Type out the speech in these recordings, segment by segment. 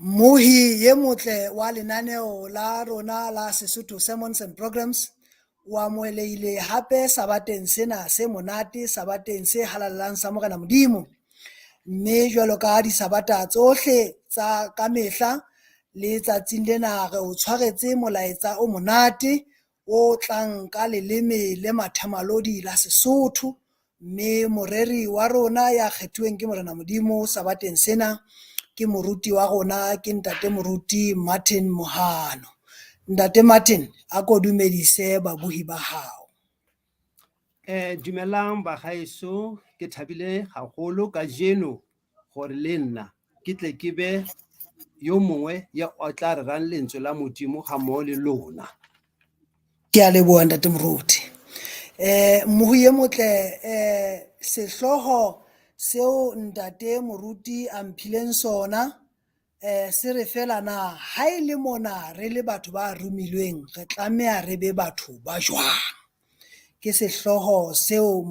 Mmohi ye motle wa lenaneo la rona la Sesotho Sermons and Programs o amohelehile hape sabateng sena se monate, sabateng se halalelang sa Morena Modimo. Mme jwalo ka disabata tsohle tsa ka mehla, le tsatsing lena re o tshwaretse molaetsa o monate o tlang ka leleme le mathemalodi la Sesotho. Mme moreri wa rona ya kgethuweng ke Morena Modimo sabateng sena ke moruti wa rona ke Ntate Moruti Martin Mohano. Ntate Martin, a ko dumedise babohi ba hao. Dumelang bagaeso, ke thabile haholo kajeno gore le nna ke tle ke be yo mongwe ya o tla rerang lentswe la Modimo ga mmogo le lona. Ke a leboha Ntate Moruti. Mmohi e motle, sehlooho seo Ntate Moruti a mphileng sona se re fela na ha e le mona re le batho ba romilweng re tlameha re be batho ba jwang? Ke sehlooho seo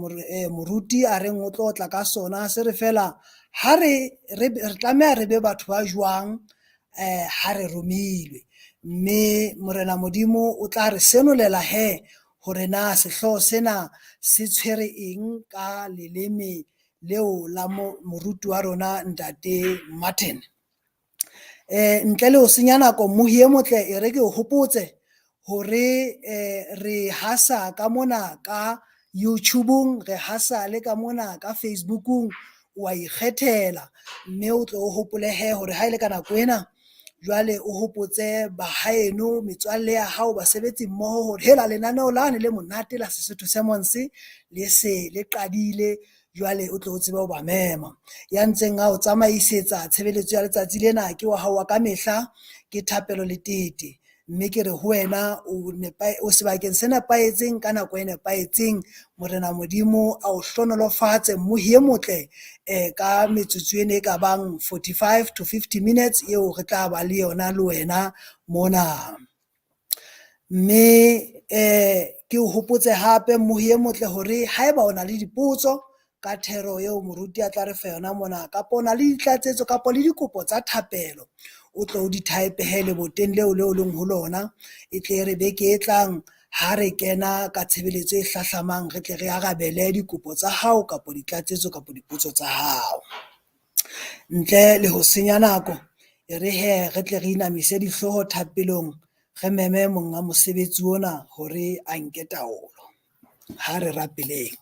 moruti a reng o tlo tla ka sona se re fela ha re re tlameha re be batho ba jwang ha re romilwe. Mme Morena Modimo o tla re senolela he hore na sehlooho sena se tshwere eng ka leleme leo la moruti wa rona Ntate Martin. Ntle le ho senya nako mmohi e motle e re ke o hopotse hore re hasa ka mona ka YouTube-ong, re hasa le ka mona ka Facebook-ung, wa ikgethela mme o tlo o hopole hee hore ha e le ka nako ena jwale o hopotse bahaeno, metswalle ya hao, basebetsi mmoho hore hela lenaneo lane le monate la Sesotho Sermons le se le qadile jwale o tlo o tsebe ho ba mema. Ya ntseng a o tsamaisetsa tshebeletso ya letsatsi lena ke wa hao wa ka mehla ke Thapelo Letete. Mme ke re ho wena o sebakeng se nepahetseng ka nako e nepahetseng. Morena Modimo a o hlohonolofatse mmohi e motle ka metsotso ena e ka bang 45 to 50 minutes eo re tla ba le yona le wena mona. Mme ke o hopotse hape mmohi e motle hore haeba o na le dipotso ka thero eo moruti a tla re fa yona mona kapa o na le ditlatsetso kapa le dikopo tsa thapelo, o tlo o di type he leboteng leo leo leng ho lona e tle re beke e tlang ha re kena ka tshebeletso e hlahlamang re tle re arabele dikopo tsa hao kapa ditlatsetso kapa dipotso tsa hao. Ntle le ho senya nako e re he re tle re inamise dihlooho thapelong re meme monga mosebetsi ona hore a nke taolo. Ha re rapeleng.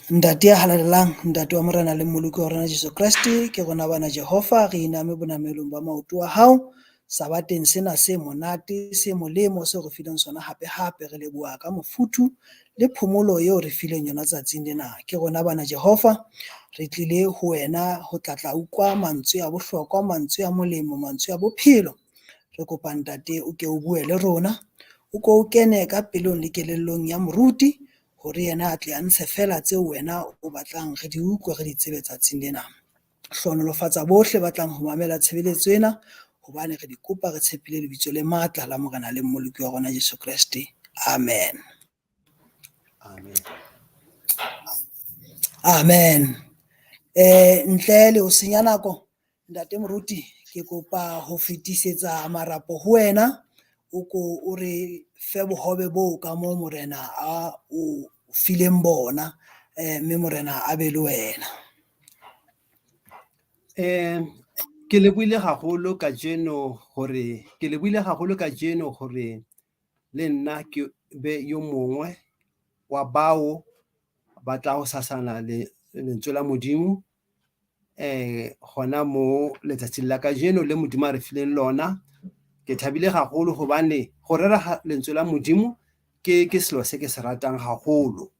Ntate ya halalelang, ntate wa Morena le Mmoloki wa rona Jesu Kreste, ke rona bana Jehova re iname bonamelong ba maoto a hao sabateng sena se monate se molemo seo re fileng sona hape hape re leboha ka mofuthu le phomolo eo re fileng yona tsatsing lena. Ke rona bana Jehova re tlile ho wena ho tla tla utlwa mantswe a bohlokwa, mantswe a molemo, mantswe a bophelo. Re kopa ntate o ke o bue le rona, o ko o kene ka pelong le kelellong ya moruti hore yena a tle a ntshe fela tseo wena o batlang re di utlwe re di tsebe tsatsing lena. Hlohonolofatsa bohle ba tlang ho mamela tshebeletso ena hobane re di kopa re tshepile lebitso le matla la Morena le Mmoloki wa rona Jesu Kreste. Amen. Amen. Amen. Ntle le ho senya nako ntate moruti ke kopa ho fetisetsa marapo ho wena o ko o re fe bohobe boo ka moo Morena a o fileng bona mme Morena a be le wena. Ke lebohile haholo kajeno hore ke lebohile haholo kajeno hore le nna ke be yo mongwe wa bao ba tla ho sasana le lentswe la Modimo hona mo letsatsing la kajeno le Modimo a re fileng lona. Ke thabile haholo hobane ho rera lentswe la Modimo ke ke selo se ke se ratang haholo.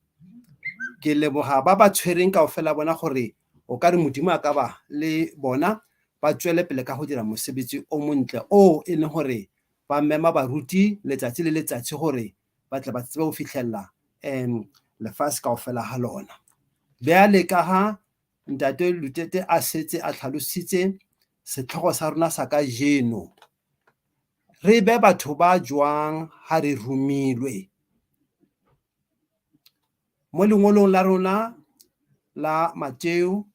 Ke leboha ba ba tshwereng kaofela bona gore o ka re Modimo a ka ba le bona ba tswele pele ka go dira mosebetsi o montle o e leng gore ba mema baruti letsatsi le letsatsi gore ba tle ba tsebe ho fihlella lefatshe kaofela ha lona. Bjale ka ha ntate Lutete a setse a tlhalositse setlhogo sa rona sa kajeno, re be batho ba jwang ha re romilwe? Mo lengolong la rona la Mateo.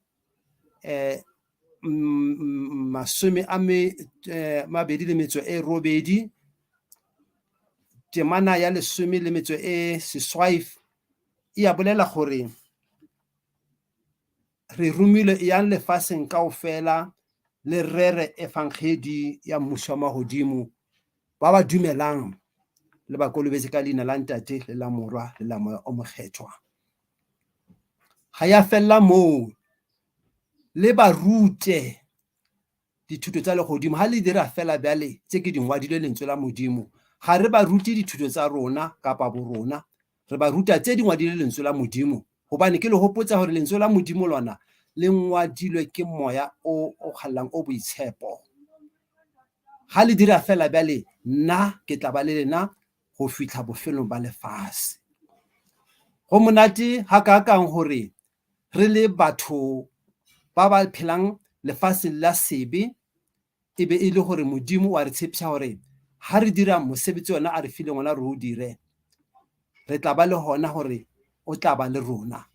masome a mabedi le metšo e robedi, temana ya lesome le metšo e seswai e a bolela gore re romilwe eyang lefaseng kaofela le rere efangedi ya mmušo wa magodimo, ba ba dumelang le ba kolobetse ka leina la Ntate le la Morwa le la Moya o Mokgethwa. Ga ya fella moo, le ba rute dithuto tsa legodimo. Ga le dira fela bjale tse ke di ngwadile lentswe la Modimo, ga re ba rute dithuto tsa rona kapa borona, re ba ruta tse di ngwadile lentswe la Modimo, gobane ke le gopotsa gore lentswe la Modimo lona le ngwadilwe ke moya o o kgallang o boitshepo. Ga le dira fela bjale, nna ke tla ba le lena go fihla bofelong ba lefase. Go monate gakaakang gore re le batho ba ba phelang lefaseng la sebe, e be e le gore Modimo o a re tshepiša gore ga re dira mosebetsi ona a re fileng ona re o dire, re tla ba le gona gore o tla ba le rona.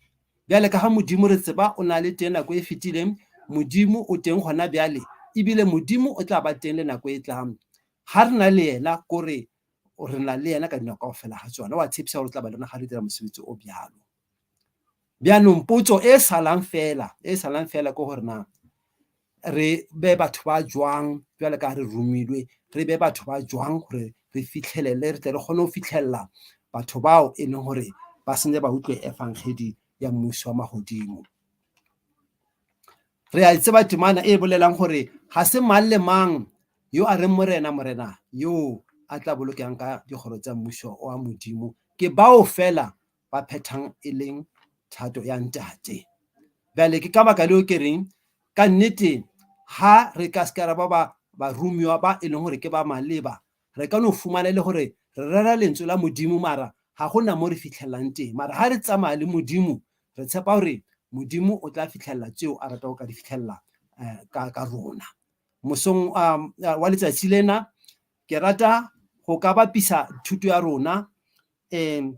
Bjale ka ga Modimo re tseba o na le teng nako e fetileng, Modimo o teng gona bjale, ebile Modimo o tla ba teng le nako e tlang. Ga re na le yena kore re na le yena ka dinako kaofela ga tsona, o a tshepiša gore o tla ba le rona ga re dira mosebetsi o bjalo. Bjanong potso e salang fela, e salang fela ke gore na re be batho ba jwang bjale ka re romilwe, re be batho ba jwang gore re fitlhelele, re tle re kgone go fitlhelela batho bao e leng gore ba sentse ba utlwe efangedi ya mmušo wa magodimo. Re a e tseba temana e bolelang gore ga se mang le mang yo a reng Morena, Morena, yo a tla bolokang ka dikgoro tsa mmušo wa Modimo. Ke bao fela ba phethang e leng thato ya Ntate. Bjale ke ka baka leo ke reng ka nnete ha re ka se ka ra ba ba baromiwa ba e leng gore ke ba maleba, re ka no fumana e le gore re rera lentswe la Modimo mara ga go na mo re fitlhelelang teng. Mara ha re tsamaya le Modimo, re tshepa gore Modimo o tla fitlhelela tseo a rata go ka di fitlhelela ka, ka rona. Mosong wa letsatsi lena, ke rata go ka bapisa thuto ya rona um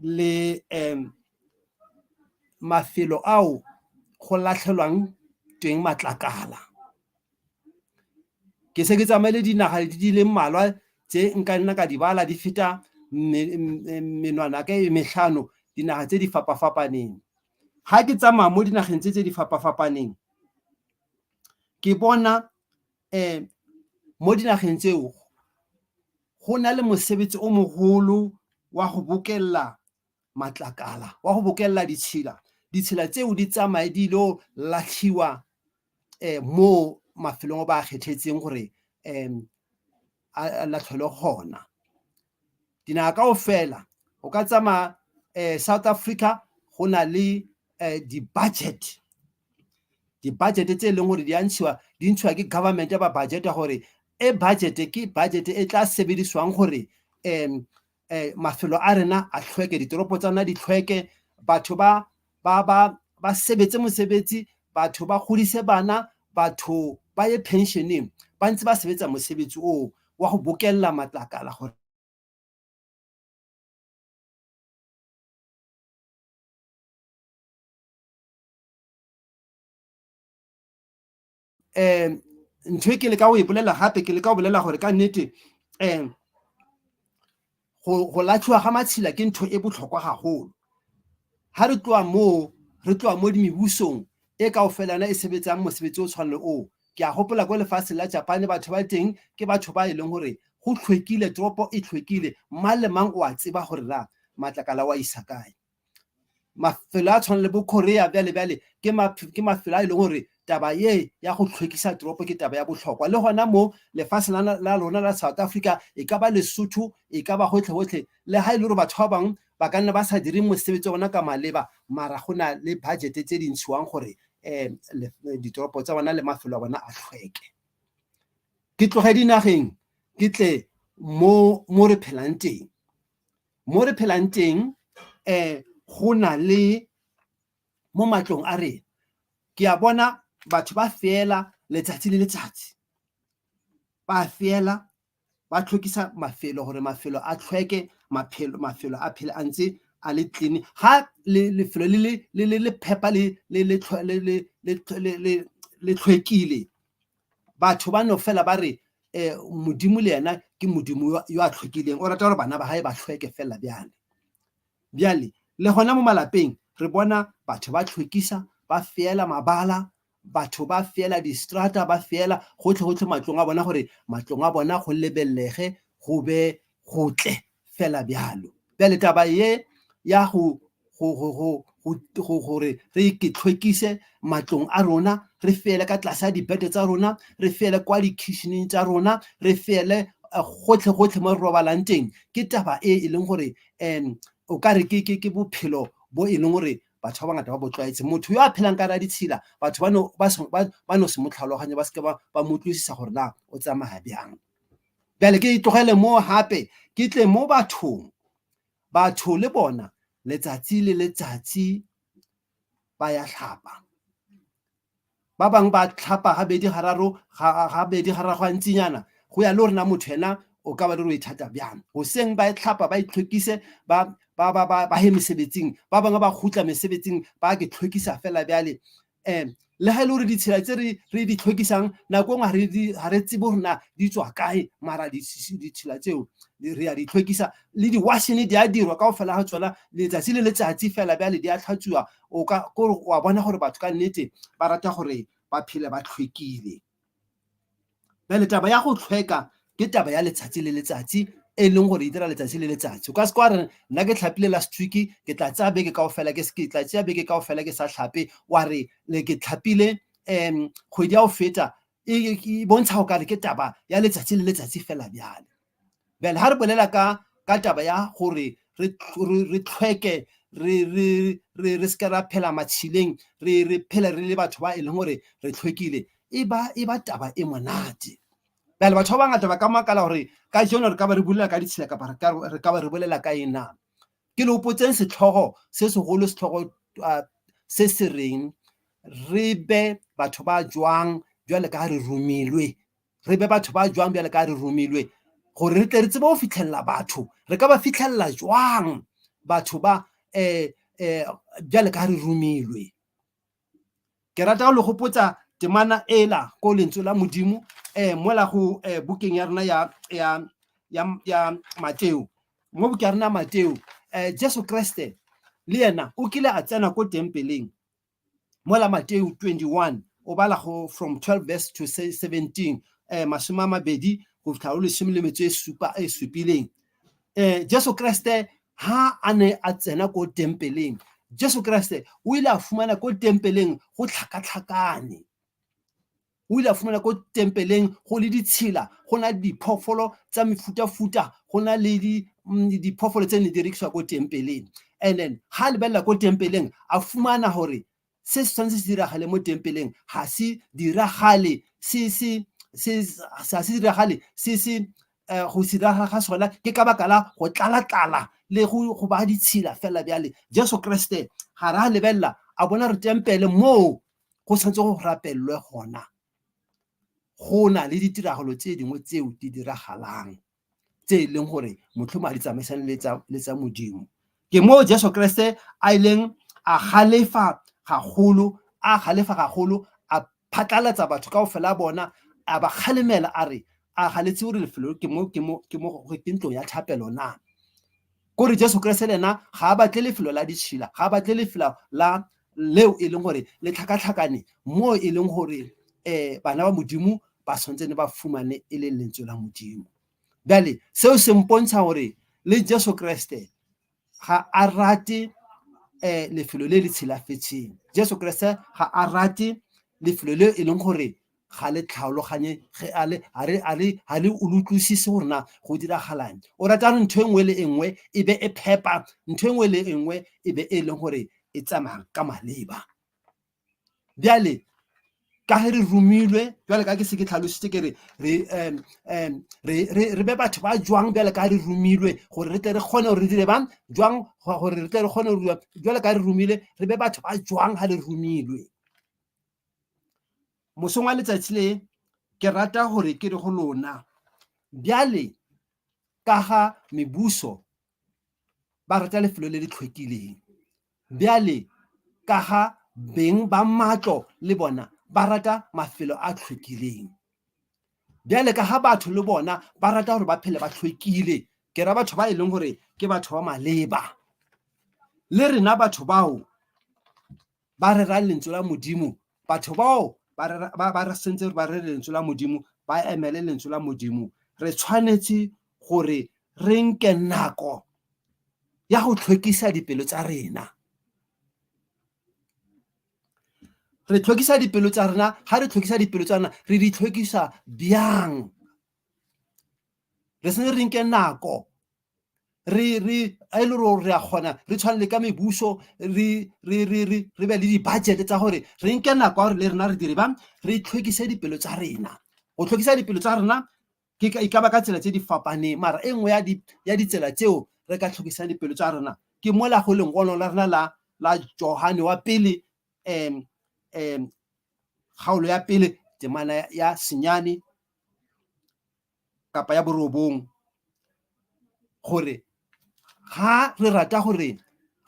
le um mafelo ao go latlhelwang teng matlakala. Ke se ke tsamaile dinaga di le mmalwa tse nka nna ka di bala di feta menwana ka e mehlano, dinaga tse di fapa-fapaneng. Ga ke tsamaya mo dinageng tse tse di fapa-fapaneng, ke bona um mo dinageng tseo go na le mosebetsi o mogolo wa go bokella matlakala, wa go bokella ditšhila. Ditšhila tseo di tsamaye di ilo latlhiwa um mo mafelong a ba a kgethetseng gore um a latlhelwe gona. Dinaga kaofela, o ka tsamaya um South Africa go na le um di-budget, di-budget tse e leng gore di a ntshiwa, di ntshiwa ke government ba budget-a gore e budget ke budget e tla sebediswang gore um mafelo a rena a hlweke, ditoropo tsa rena di hlweke, batho ba ba ba ba sebetse mosebetsi, batho ba godise bana, batho ba ye pensioneng ba ntse ba sebetsa mosebetsi oo wa go bokella matlakala gore um ntho e ke leka go e bolela gape ke leka go bolela gore ka nnete um go latlhiwa ga matshila ke ntho e botlhokwa gagolo. Ga re tloa moo, re tloa mo mebusong e kaofela yona e sebetsang mosebetsi o tshwanang le oo. Ke a gopola ko lefatsheng la Japan batho ba teng ke batho ba e leng gore go hlwekile, toropo e hlwekile, mang le mang o a tseba gore na matlakala o a isa kae. Mafelo a tshwanang le bo Korea bjale bjale ke mafelo a e leng gore taba ye ya go hlwekisa toropo ke taba ya bohlokwa. Le gona mo lefatshe la lona la South Africa, e ka ba Lesotho, e ka ba gotlhe gotlhe, le ga e le gore batho ba bangwe ba ka nna ba sa dire mosebetsi wa bona ka maleba, mara go na le budget tse di ntshiwang gore um ditoropo tsa bona le mafelo a bona a hlweke. Ke tloge dinageng ke tle mo mo re phelang teng. Mo re phelang teng um go na le mo matlong a rena, ke a bona batho ba feela letsatsi le letsatsi, ba feela ba tlhokisa mafelo gore mafelo a tlhweke, mafelo a phele a ntse a le clean. Ga lefelo le le phepa le le hlwekile, batho ba no fela ba re um Modimo le yena ke Modimo yo a hlwekileng, o rata gore bana ba hae ba hlweke fela bjale. Bjale le gona mo malapeng re bona batho ba hlwekisa, ba feela mabala, batho ba feela distrata, ba feela gohle-gohle matlong a bona gore matlong a bona go lebelelege go be gotle fela bjalo. Bjale taba ye ya go gore re ke hlwekise matlong a rona, re feele ka tlase ga dibete tsa rona, re feele kwa dikitšheneng tša rona, re feele gohle-gohle mo re robalang teng, ke taba e e leng gore um o ka re ke bophelo bo e leng gore batho ba bangata ba bo tlwaetse. Motho yo a phelang ka gare ga ditshila, batho ba no se mo tlhaloganye, ba se ke ba mo utlwisisa gore na o tsamaya bjang. Bjale ke tlogele mo gape ke tle mo bathong. Batho le bona letsatsi le letsatsi ba ya hlapa. Ba bangwe ba hlapa gabedi gararo, gabedi gararo gantsinyana, go ya le gore na motho yena o ka ba le gore o ithata bjang. Goseng ba hlapa, ba itlhwekise, ba ba ba ba ba ye mesebetsing, ba bangwe ba kgutla mesebetsing ba ke tlhwekisa fela bjale. Um le ga e le gore ditshila tse re di tlhwekisang nako nngwe ga re tsebe gore na di tswa kae, mara ditshila tseo re a di tlhwekisa. Le diwashene di a dirwa ka go fela ga tsona letsatsi le letsatsi fela bjale di a tlhatswiwa. O ka kore wa bona gore batho ka nnete ba rata gore ba phele ba tlhwekile. Bjale taba ya go tlhweka ke taba ya letsatsi le letsatsi e leng gore e dira letsatsi le letsatsi. O ka se kwa re nna ke tlhapile last week ke tla tsaya beke kaofela ke ke tla tsaya beke kaofela ke sa tlhape, wa re le ke tlhapile um kgwedi ya go feta, e bontsha go kare ke taba ya letsatsi le letsatsi fela bjale. Bjale ga re bolela ka ka taba ya gore re re tlhweke re re re re se ra phela matšhileng, re re phele re le batho ba e leng gore re tlhwekile, e ba e ba taba e monate. Bjale batho ba bangata ba ka makala gore ka jeno re ka ba re bolela ka ditshila kapa re ka ba re bolela ka eng na. Ke le hopotseng setlhogo se segolo, setlhogo se se reng re be batho ba jwang jwale ka re romilwe, re be batho ba jwang bjale ka re romilwe, gore re tle re tsebe go fitlhelela batho. Re ka ba fitlhelela jwang batho ba um bjale ka re romilwe? Ke rata go le gopotsa temana ela ko lentswe la Modimo um mola go um bukeng ya rena ya ya ya ya Mateo. Mo bukeng ya rena Mateo, um Jesu Kriste le yena o kile a tsena ko tempeleng. Mola Mateo 21 o bala go from 12 verse to 17, um masome a mabedi go fitlha go lesome le metso e supa e supileng. Um Jesu Kriste ha a ne a tsena ko tempeleng, Jesu Kriste o ile a fumana ko tempeleng go tlhakatlhakane. O ile a fumana ko tempeleng go le ditshila, go na le diphoofolo tsa mefutafuta, go na le diphoofolo tse ne di rekisiwa ko tempeleng. And then ha a lebelela ko tempeleng a fumana gore se se tshwanetse se diragale mo tempeleng ga se diragale, se se se ga se diragale, se se go se diraga ga sona ke ka baka la go tlala-tlala le go ba ditshila fela bjale. Jesu Kriste ga re a lebelela a bona re tempele moo go tshwanetse go rapelelwe gona, go na le ditiragalo tse dingwe tseo di diragalang tse e leng gore mohlomong ga di tsamaisane le tsa Modimo. Ke moo Jesu Kriste a ileng a galefa gagolo, a galefa gagolo, a phatlalatsa batho kaofela bona, a ba kgalemela a re, a ga le tsebe gore lefelo ke mo ke mo ke mo ke ntlo ya thapelo na? Kore Jesu Kriste le yena ga a batle lefelo la ditšhila, ga a batle lefelo la leo e leng gore le tlhakatlhakane, mo e leng gore um bana ba Modimo ba tshwanetse ne ba fumane e leng lentswe la Modimo. Bjale seo se mpontsha gore le Jesu Kriste ga a rate um lefelo le le tshilafetšeng. Jesu Kriste ga a rate lefelo le e leng gore ga le tlhaologanye, ga le ga le utlwisise gore na go diragalang. O rata gore ntho e nngwe le e nngwe e be e phepa, ntho e nngwe le e nngwe e be e leng gore e tsamaya ka maleba. Bjale ka ge re romilwe, bjale ka ke se ke tlhalositse ke re re be batho ba jwang bjale ka re romilwe, gore re tle re kgone gore re dire bang jwang, gore re tle re kgone gore jwale ka re romilwe re be batho ba jwang ga le romilwe. Mosong wa letsatsi le ke rata gore ke re go lona, bjale ka ga mebuso ba rata lefelo le le tlhwekileng, bjale ka ga beng ba matlo le bona ba rata mafelo a hlwekileng. Bjale ka ga batho le bona ba rata gore ba phele ba hlwekile, ke ra batho ba e leng gore ke batho ba maleba. Le rena batho bao ba rerang lentswe la Modimo, batho bao ba rera, ba, ba re sentse ba rere lentswe la Modimo, ba emele lentswe la Modimo, re tshwanetse gore re nke nako ya go hlwekisa dipelo tsa rena. Re hlwekisa dipelo tsa rena, ga re hlwekisa dipelo tsa rena, re di hlwekisa bjang? Re sene re nke nako re re a e le gore re a kgona re tshwane le ka mebuso re re re re re be le di-budget tsa gore re nke nako ya gore le rena re dire bang re tlhwekise dipelo tsa rena go tlhwekisa dipelo tsa rena ke ka e ka ba ka tsela tse di fapaneng mara e nngwe ya di ya ditsela tseo re ka tlhwekisang dipelo tsa rena ke mola go lengwalo la rena la la Johane wa pele um um kgaolo ya pele temana ya senyane kapa ya borobong gore ga re rata gore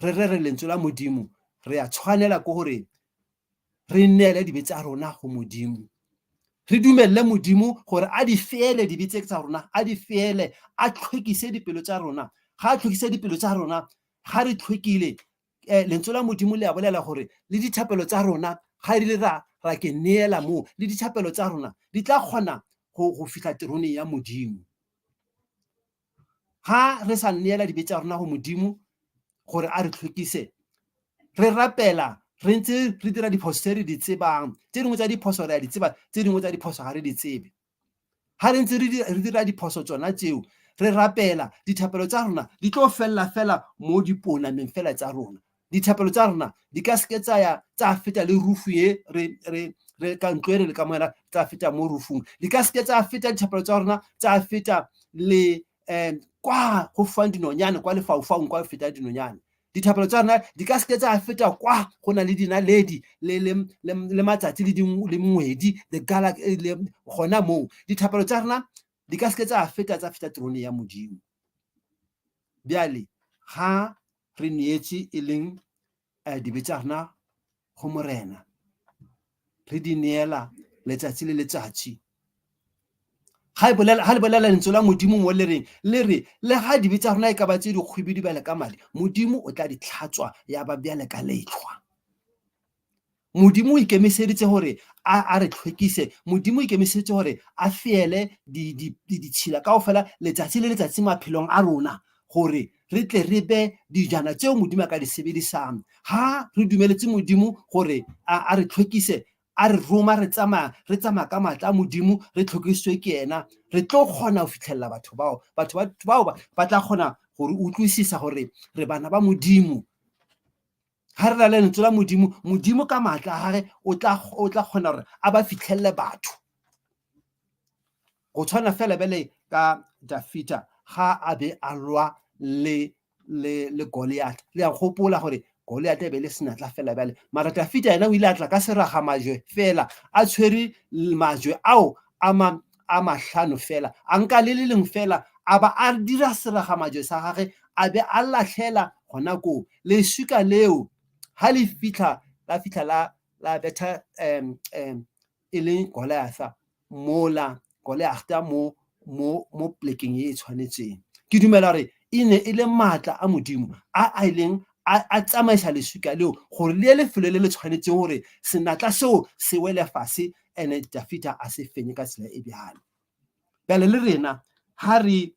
re rere lentswe la Modimo re a tshwanela ke gore re neele dibe tsa rona go Modimo. Re dumelele Modimo gore a di feele dibe tse tsa rona, a di feele, a tlhwekise dipelo tsa rona. Ga a tlhwekise dipelo tsa rona, ga re tlhwekile, eh, lentswe la Modimo le a bolela gore le dithapelo tsa rona ga re ra ra ke neela moo, le dithapelo tsa rona di tla kgona go go fihla teroneng ya Modimo. Ga re sa neela dibe tsa rona go Modimo gore a re tlhwekise, re rapela re ntse re dira diphoso tse re di tsebang, tse dingwe tsa diphoso re a di tseba, tse dingwe tsa diphoso ga re di tsebe. Ga re ntse re dira diphoso tsona tseo, re rapela, dithapelo tsa rona di tlo felela fela mo diponameng fela tsa rona. Dithapelo tsa rona di ka seke tsa ya tsa feta le rufu ye re re re ka ntlo e re le ka mo yona tsa feta mo rufung. Di ka seke tsa feta dithapelo tsa rona tsa feta le um kwa go fang dinonyane kwa lefaufaung kwa feta dinonyane. Dithapelo tsa rona di ka seke tsa feta kwa go na le dinaledi le le le le matsatsi le le ngwedi the galaxy le gona moo. Dithapelo tsa rona di ka seke tsa feta tsa feta terone ya Modimo. Bjale ga re neetše e leng eh, dibe tša rena go Morena, re di neela letšatši le letšatši. Ga e bolela, ga le bolela lentswe la Modimo mo le reng, le re le ga dibe tša rena e ka ba tše dikgwibidu bjale ka madi, Modimo o tla di hlatswa ya ba bjale ka lehlwa. Modimo o ikemiseditše gore a, a re hlwekise. Modimo o ikemiseditše gore a feele di, di, di, ditšhila kaofela letšatši le letšatši maphelong a rona, gore re tle re be dijana tšeo Modimo a ka di sebedisang. Ga re dumeletše Modimo gore a, a re hlwekise, a re roma re tsamaya, re tsamaya ka maatla a Modimo, re hlwekisitswe ke yena, re tlo kgona go fihlelela batho bao. Batho ba, bao ba, ba tla kgona go re utlwisisa gore re bana ba Modimo. Ga re na le lentswe la Modimo, Modimo ka maatla a gage o tla o tla kgona gore a ba fitlhelele batho. Go tshwana fela bjale ka Dafita ga a be a lwa le le le Goliath. Le a gopola gore Goliath e be le senatla fela bjale. Mara Dafita yena o ile a tla ka seraga majwe fela, a tshwere majwe ao a ma a mahlano fela, a nka le le lengwe fela, a ba a dira seraga majwe sa gage, a be a lahlela gona koo. Leswika leo ha le fihla la fihla la la betha um um e leng Goliatha mola Goliatha mo mo mo plekeng ye e tshwanetseng. Ke dumela gore e ne e le maatla a Modimo a a ileng a a tsamaisa leswika leo gore le ye lefelo le le tshwanetseng gore senatla seo se wele fase ene Dafita a se fenye ka tsela e bjalo. Bjale le rena ha re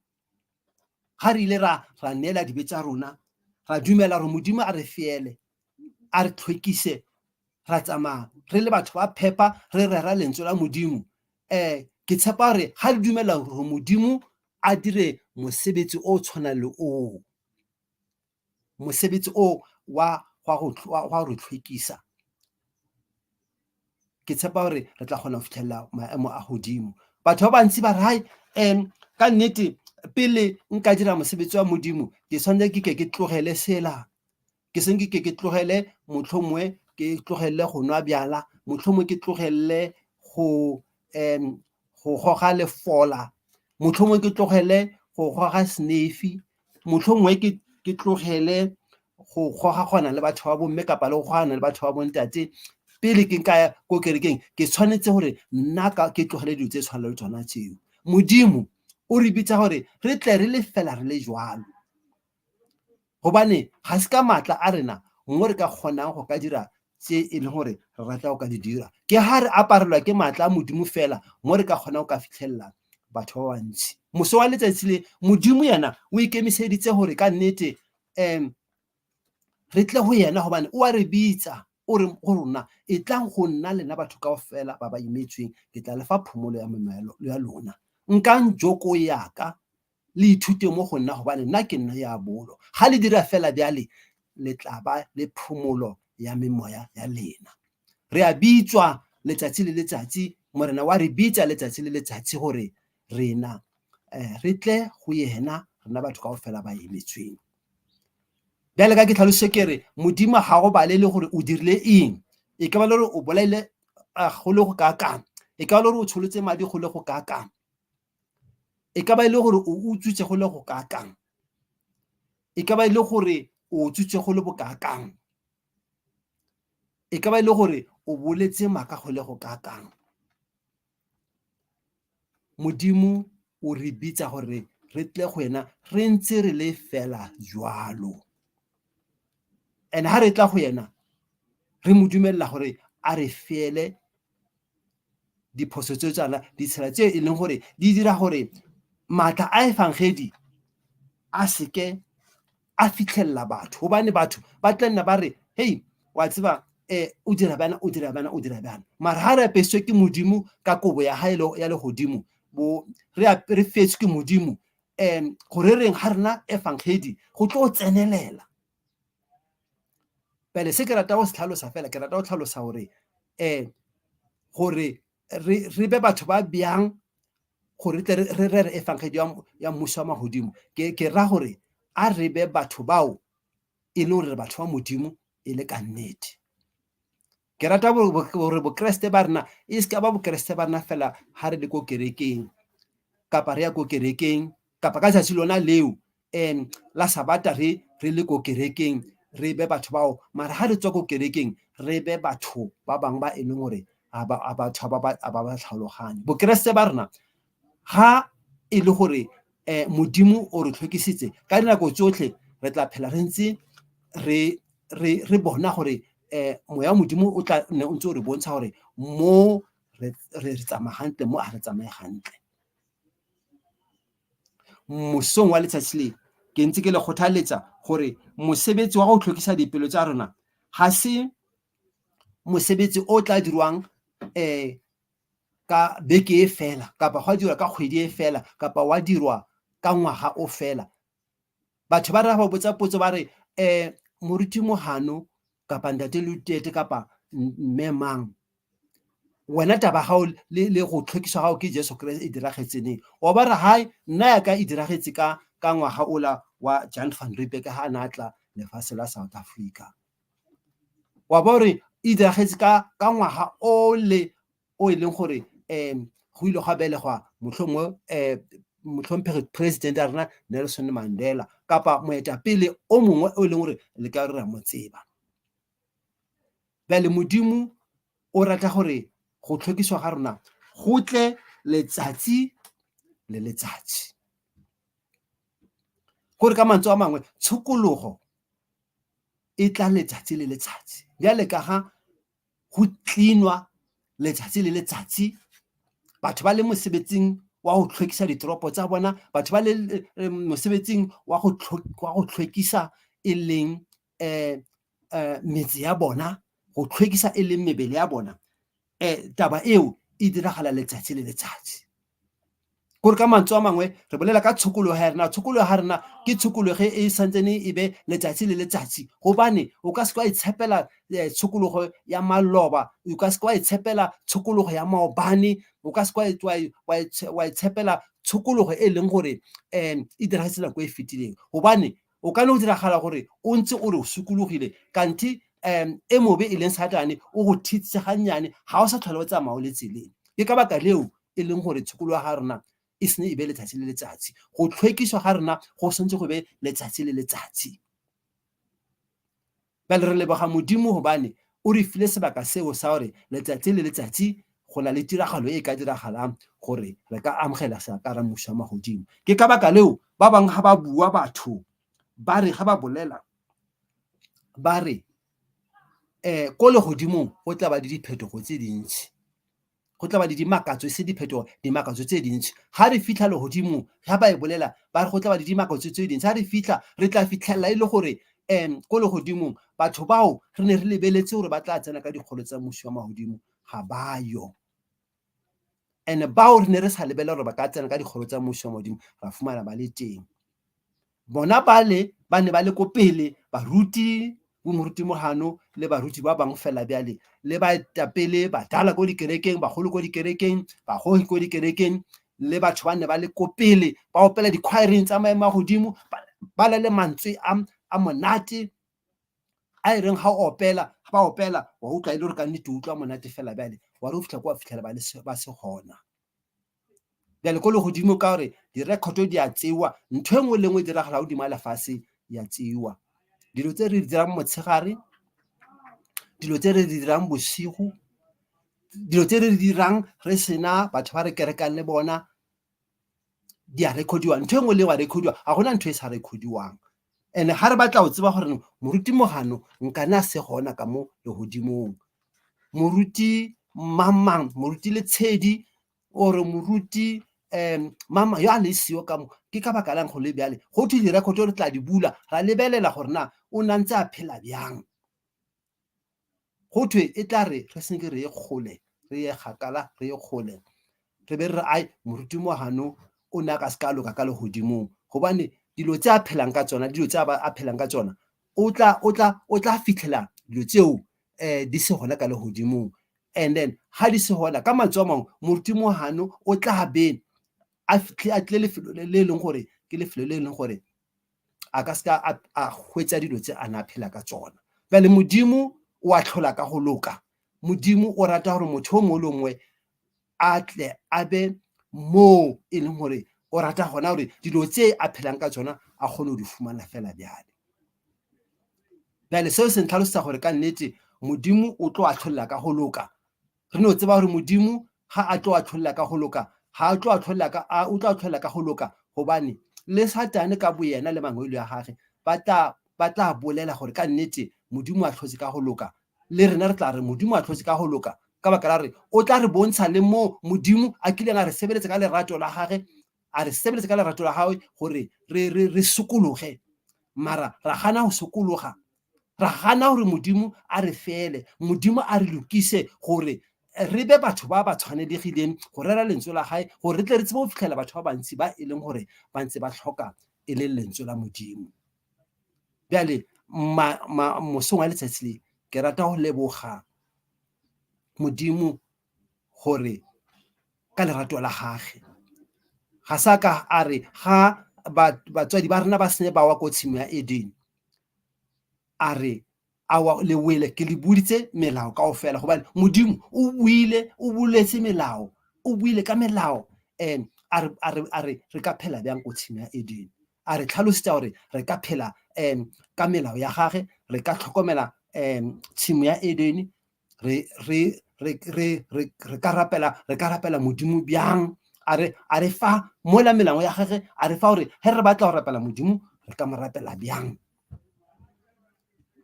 ga re ile ra ra neela dibe tša rona, ra dumela gore Modimo a re feele, a re tlhwekise, ra tsamaya re le batho ba phepa, re rera lentswe la Modimo. Um ke tshepa gore ga re dumela gore Modimo a dire mosebetsi o tshwanang le oo, mosebetsi o wa wa go wa re tlhwekisa, ke tshepa gore re tla kgona go fitlhelela maemo a godimo. Batho ba bantsi ba re hai um ka nnete pele nka dira mosebetsi wa Modimo ke tshwanetse ke ke ke tlogele sela, ke seng ke ke ke tlogele mohlomongwe ke tlogele go nwa bjala, mohlomongwe ke tlogele go um go goga lefola, mohlomongwe ke tlogele go goga snefi, mohlomongwe ke ke tlogele go gogagona le batho ba bomme kapa le go gogana le batho ba bontate. Pele ke nka ya ko kerekeng ke tshwanetse gore nna ka ke tlogele dilo tse tshwanang le tsona tseo. Modimo o re bitsa gore re tle re le fela re le jwalo. Gobane ga se ka maatla a rena mo re ka kgonang go ka dira tse e leng gore re rata go ka di dira. Ke ha re aparelwa ke maatla a Modimo fela mo re ka kgonang go ka fitlhelela batho ba bantsi. Moso wa letsatsi le Modimo yena o ikemiseditse gore ka nnete um re tle go yena gobane o a re bitsa o re go rona e tlang go nna lena batho kaofela ba ba imetsweng ke tla le fa phomolo ya memoya ya lona. Nkang joko ya ka le ithute mo go nna gobane nna ke nna ya bolo. Ga le dira fela bjale le tla ba le phomolo ya memoya ya lena. Re a bitswa letsatsi le letsatsi, Morena wa re bitsa letsatsi le letsatsi gore rena um re tle go yena rena batho kaofela ba emetsweng. Bjale ka ke tlhalositse ke re Modimo ga go balele gore o dirile eng, e ka ba le gore o bolaile go le go kaakang, e ka ba le gore o tsholotse madi go le go kaakang, e ka ba e le gore o utswitse go le go kaakang, e ka ba e le gore o utswitse go le bokaakang, e ka ba e le gore o boletse maaka go le go kaakang. Modimo o re bitsa gore re tle go ena re ntse re le fela jwalo. And ha re tla go yena re mo dumelela gore a re feele diphoso tseo tsana ditsela tse e leng gore di dira gore maatla a efangedi a seke a fitlhelela batho gobane batho ba tla nna ba re hei wa tseba um o dira bana o dira bana o dira bana mara ga re apesitswe ke modimo ka kobo ya gae ya legodimo bo re fetswe ke modimo um go re reng ga rena efangedi go tlo tsenelela. Bjale se ke rata go se tlhalosa fela, ke rata go tlhalosa gore um gore re re be batho ba bjang gore tle re rere efangedi ya mmušo wa magodimo. Ke ke ra gore a re be batho bao e le gore re batho ba Modimo e le ka nnete. Ke rata gore Bokreste ba rena e se ka ba Bokreste ba rena fela ha re le ko kerekeng kapa re ya ko kerekeng kapa ka tsatsi lona leo um la Sabata re re le ko kerekeng re be batho bao, mara ha re tswa ko kerekeng re be batho ba bangwe ba e leng gore a batho ba ba ba tlhaloganye. Bokeresete ba rena ga e le gore um Modimo o re tlhokisitse ka dinako tsotlhe re tla phela re ntse re re re bona gore um moya wa Modimo o tla nne o ntse o re bontsha gore mo re re tsamaya hantle mo a re tsamaye hantle. Mosong wa letsatsi le ke ntse ke le kgothaletsa gore mosebetsi wa go tlhokisa dipelo tsa rona ga se mosebetsi o tla dirwang um ka beke e fela kapa gwa dirwa ka kgwedi e fela kapa wa dirwa ka ngwaga o fela. Batho ba re ba botsa potso ba re um moruti Mohano kapa ntate Lutete kapa mme mang wena taba gago le le go tlhokiswa gago ke Jesu Kriste e diragetse neng? Wa ba re hai nna ya ka e diragetse ka ka ngwaga ola wa Jan van Riebeeck ha a na tla lefatshe la South Africa. Wa ba gore e diragetse ka ka ngwaga o le o e leng gore um go ile gwa belegwa mohlomongwe um mohlomphegi president ya rena Nelson Mandela kapa moetapele o mongwe o e leng gore le ka re ra mo tseba. Bjale Modimo o rata gore go tlhokiswa ga rona go tle letsatsi le letsatsi. Gore ka mantswe a mangwe tshokologo e tla letsatsi le letsatsi. Bjale ka ga go cleanwa letsatsi le letsatsi, batho ba le mosebetsing wa go tlhwekisa ditoropo tsa bona, batho ba le mosebetsing wa go tlhwekisa e leng um metse ya bona, go tlhwekisa e leng mebele ya bona, um taba eo e diragala letsatsi le letsatsi. Kore ka mantswe a mangwe re bolela ka tshokologo ya rena, tshokologo ya rena ke tshokologo e santsane e be letsatsi le letsatsi, gobane o ka se ke wa itshepela tshokologo ya maloba, o ka se ke wa itshepela tshokologo ya maobane, o ka se ke wa itshepela tshokologo e leng gore um e diragetse nako e fetileng, gobane O ka no diragala gore o ntse o re o sokologile, kanthe um e mobe e leng Satane o go thitse gannyane, ga o sa tlhole o tsamaya o le tseleng. Ke ka baka leo e leng gore tshokologo ga rona e sene e be letsatsi le letsatsi. Go tlhwekiswa ga rena go santse go be letsatsi le letsatsi. Bjale re leboga Modimo gobane O re file sebaka seo sa gore letsatsi le letsatsi go na le tiragalo e ka diragalang gore re ka amogela sa ka ra mmušo wa magodimo. Ke ka baka leo ba bangwe ga ba bua batho ba re ga ba bolela ba re um ko legodimong go tla ba le diphetogo tse dintši. Go tla ba le dimakatso e se diphetogo, dimakatso tse dintši. Ga re fitlha legodimong, ga ba e bolela ba re go tla ba le dimakatso tse dintši. Ga re fitlha re tla fitlhelela e le gore um ko legodimong batho bao re ne re lebeletse gore ba tla tsena ka dikgolo tsa mmušo wa magodimo ga ba yo. And-e bao re ne re sa lebelela gore ba ka tsena ka dikgoro tsa mmušo wa Modimo, ra fumana ba le teng. Bona bale ba ne ba le ko pele, baruti, bo moruti Mogano le baruti ba bangwe fela bjale, le baetapele, badala ko dikerekeng, bagolo ko dikerekeng, bagogi ko dikerekeng, le batho ba ne ba le ko pele, ba opela di-choir-eng tsa maemo a godimo, ba na le mantswe a monate, a e reng ga o opela, ga ba opela wa utlwa e le gore ka nnete o utlwa monate fela bjale wa re o fitlha kwa fitlhela ba le ba se gona. Bjale ko legodimo ka gore direkhoto di a tsewa, ntho e nngwe le nngwe e diragala godimo ga lefase ya tsewa. Dilo tse re di dirang motshegare, dilo tse re di dirang bosigo, dilo tse re di dirang re sena batho ba re kerekang le bona di a rekhodiwa. Ntho e nngwe le e nngwe ya rekhodiwa, ga gona ntho e sa rekhodiwang. And-e ga re batla go tseba gore moruti Mogano nkane a se gona ka mo legodimong, moruti mang-mang, moruti Letshedi or moruti mang-mang yo a le seo ka mo, ke ka baka lang go le bjale? Go thwe direkhoto re tla di bula ra lebelela gore na o na ntse a phela bjang. Go thwe e tla re re senke re ye kgole, re ye kgakala, re ye kgole, re be re re ai moruti Mogano o ne a ka se ka loka ka legodimong, gobane dilo tse a phelang ka tsona, dilo tse a phelang ka tsona, o tla, o tla, o tla fitlhela dilo tseo di se gona ka legodimong. And then ga di se gona, ka mantswe a mangwe, moruti Mogano o tla be a fitlhe a tlile lefelo le le leng gore ke lefelo le e leng gore a ka se ka a hwetša dilo tse a na a phela ka tsona. Bjale Modimo o ahlola ka go loka. Modimo o rata gore motho o mongwe le mongwe a tle a be moo e leng gore o rata gona gore dilo tse a phelang ka tsona a kgone go di fumana fela bjale. Bjale seo se ntlhalosetsa gore ka nnete Modimo o tlo ahlolela ka go loka. Re no tseba gore Modimo ga a tlo ahlolela ka go loka, ga a tlo ahlolela ka, a, o tlo ahlolela ka go loka, gobane le Satane ka boyena le mangwelo a gage ba tla, ba tla bolela gore ka nnete Modimo o ahlotse ka go loka. Le rena re tla re Modimo o ahlotse ka go loka, ka baka la gore o tla re bontsha le moo Modimo a kileng a re sebeletsa ka lerato la gage, a re sebeletsa ka lerato la gagwe gore re, re, re sokologe, mara ra gana go sokologa. Ra gana gore Modimo a re fele, Modimo a re lokise gore re be batho ba ba tshwanelegileng go rera lentswe la gae, gore re tle re tsebe go fitlhela batho ba bantsi ba e leng gore ba ntse ba tlhoka e leng lentswe la Modimo. Bjale mosong wa letsatsi le ke rata go leboga Modimo gore ka lerato la gage ga sa ka a re ga batswadi ba rena ba sene ba wa ko tshimo ya Eden, a re awa le wele ke le boditse melao kaofela, gobane Modimo o buile, o boletse melao, o buile ka melao and a re, a re, a re re ka phela bjang ko tshimo ya Eden. A re tlhalosetsa gore re ka phela ka melao ya gage, re ka tlhokomela tshimo ya Eden, re, re, re, re, re, re ka rapela, re ka rapela Modimo bjang. A re, a re fa mola melao ya gage, a re fa gore ge re batla go rapela Modimo re ka mo rapela bjang.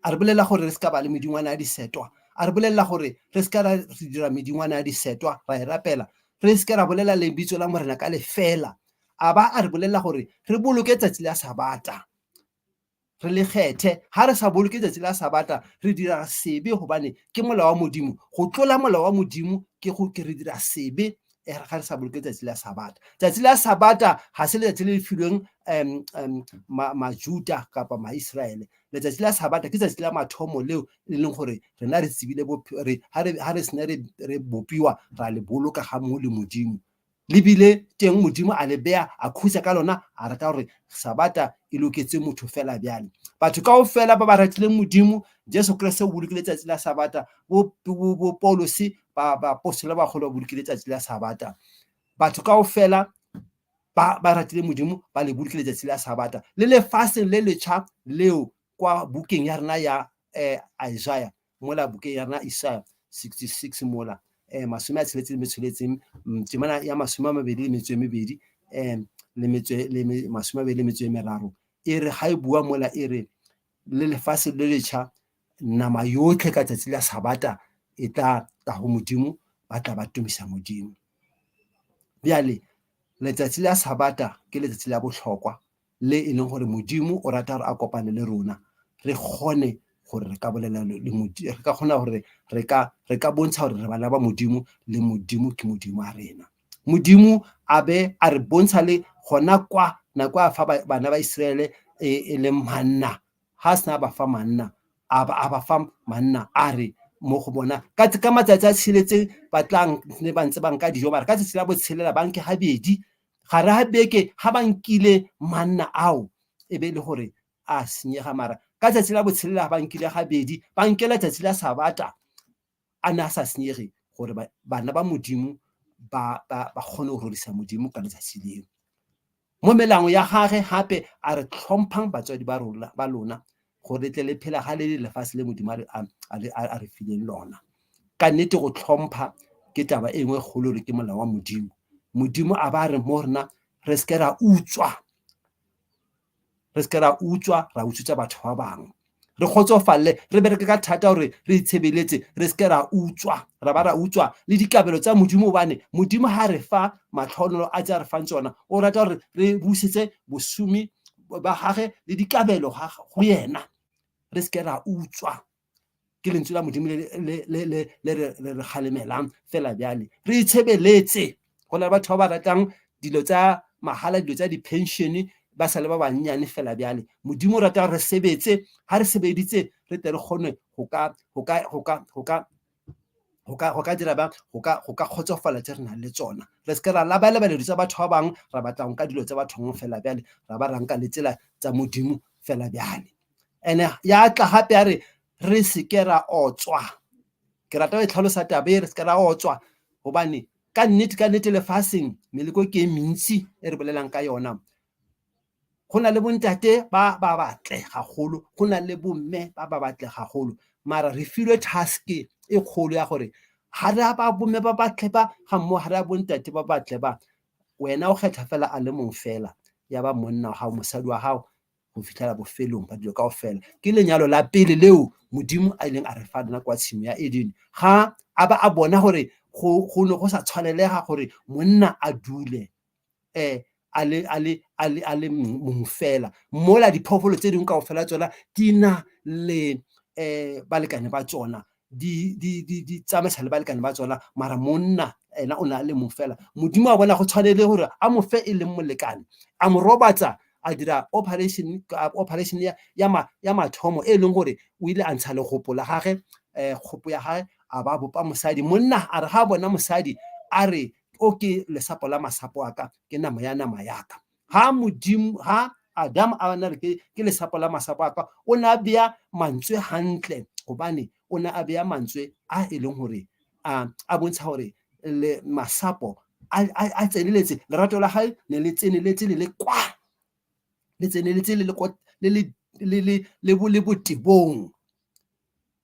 A re bolelela gore re se ka ba le medingwana ya disetwa, a re bolelela gore re se ka ra dira medingwana ya disetwa ra e rapela, re se ke ra bolela lebitso la Morena ka lefela. A ba a re bolelela gore re boloke tsatsi la Sabata, re le kgethe. Ga re sa boloke tsatsi la Sabata re dira sebe, gobane ke molao wa Modimo. Go tlola molao wa Modimo ke go ke re dira sebe ga re sa boloke tsatsi la Sabata. Tsatsi la Sabata ga se letsatsi le le filweng Majuda kapa Maiseraele. Letsatsi la Sabata ke tsatsi la mathomo leo e leng gore rena re tsebile ga re sena re bopiwa ra le boloka ga mmogo le Modimo. Le bile teng Modimo a le beya a khutsa ka lona, a rata gore Sabata e loketse motho fela bjale. Batho kaofela ba ba ratileng Modimo, Jesu Kriste o bolokile tsatsi la Sabata, bo, bo, bo Paulose ba baapostola ba bagolo ba bolokile tsatsi la Sabata. Batho kaofela ba ba ratile Modimo ba le bolokile tsatsi la Sabata. Le lefaseng le letšha leo kwa bukeng ya rena ya Isaiah. Mola bukeng ya rena Isaya 66 mola um 66 le metšo tsheletseng, temana ya 22 um le metšo le 23 e re ga e bua mola e re le lefase le letšha nama yotlhe ka tsatsi la Sabata e tla tla go Modimo, ba tla ba tumisa Modimo. Bjale letsatsi la Sabata ke letsatsi la bohlokwa le e leng gore Modimo o rata gore a kopane le rona, re kgone gore re ka bolela le Modimo, re ka kgona gore re ka re ka bontsha gore re bana ba Modimo le Modimo ke Modimo wa rena. Modimo a be a re bontsha le gona kwa nako a fa bana ba Iseraele e leng manna, ga a sena ba fa manna, a ba fa manna a re mo go bona ka ka matsatsi a tsheletseng ba tla ne ba ntse ba nka dijo, mara ka tsatsi la botshelela ba nke gabedi gare ga beke ga ba nkile manna ao e be e le gore a senyega, mara ka tsatsi la botshelela ga ba nkile gabedi ba nkela tsatsi la Sabata a ne a sa senyege, gore bana ba Modimo ba kgone go rorisa Modimo ka letsatsi leo. Mo melao ya gage gape a re tlhomphang batswadi ba rona ba lona gore le tle le phela ga le le lefatshe le Modimo a re fileng lona. Ka nnete go tlhompha ke taba e nngwe kgolo gore ke molao wa Modimo. Modimo a ba re mo rena re seke ra utswa, re seke ra utswa ra utswetsa batho ba bangwe. Re kgotsofalle, re bereke ka thata gore re itshebeletse, re seke ra utswa, ra ba ra utswa le dikabelo tsa Modimo, gobane Modimo ha re fa matlhogonolo a tse a re fang tsona, o rata gore re busetse bosumi ba gage le dikabelo go yena, re seke ra utswa. Ke lentswe la Modimo le le re kgalemelang fela bjale. Re itshebeletse, go na le batho ba ba ratang dilo tsa mahala, dilo tsa di-pension ba sa le ba bannyane fela bjale. Modimo o rata re sebetse, ga re sebeditse re tle re kgone go ka go ka go ka go ka go ka go ka dira bang go ka go ka kgotsofala tse re nang le tsona. Re seke ra labalabela dilo tsa batho ba bangwe, ra batla go nka dilo tsa batho bangwe fela bjale, ra ba ra nka le tsela tsa Modimo fela bjale. And-e ya tla gape ya re re seke ra otswa. Ke rata go e tlhalosa taba e, re seke ra otswa gobane ka nnete ka nnete lefaseng meleko ke e mentsi e re bolelang ka yona. Go na le bontate ba ba batle gagolo, go na le bomme ba ba batle gagolo, mara re filwe task e kgolo ya gore ga re a ba bomme ba batle ba ga mmogo ga re a bontate ba batle ba, wena o kgetha fela a le mongwe fela ya ba monna wa gago, mosadi wa gago go fitlhela bofelong ba dilo kaofela. Ke lenyalo la pele leo Modimo a ileng a re fa lona kwa tshimo ya Edene, ga a ba a bona gore go ne go sa tshwanelega gore monna a dule a le a le a le a le mongwe fela, mola diphoofolo tse dingwe kaofela tsona di na le balekane ba tsona, di di di di tsamaisa le balekane ba tsona, mara monna ena o ne a le mong fela. Modimo a bona go tshwanele gore a mo fe e leng molekane, a mo robatsa, a dira operation operation ya ya mathomo e leng gore o ile a ntsha legopo la gage, kgopo ya gage, a ba bopa mosadi. Monna a re ga a bona mosadi a re o ke lesapo la masapo a ka, ke nama ya nama ya ka. Ga Modimo ga Adam a bona re ke lesapo la masapo a ka, o ne a bea mantswe hantle, gobane o ne a bea mantswe a e leng gore a bontsha gore le masapo a tseneletse, lerato la gae ne le tseneletse le le kwa, le tseneletse le le kwa le le le botebong.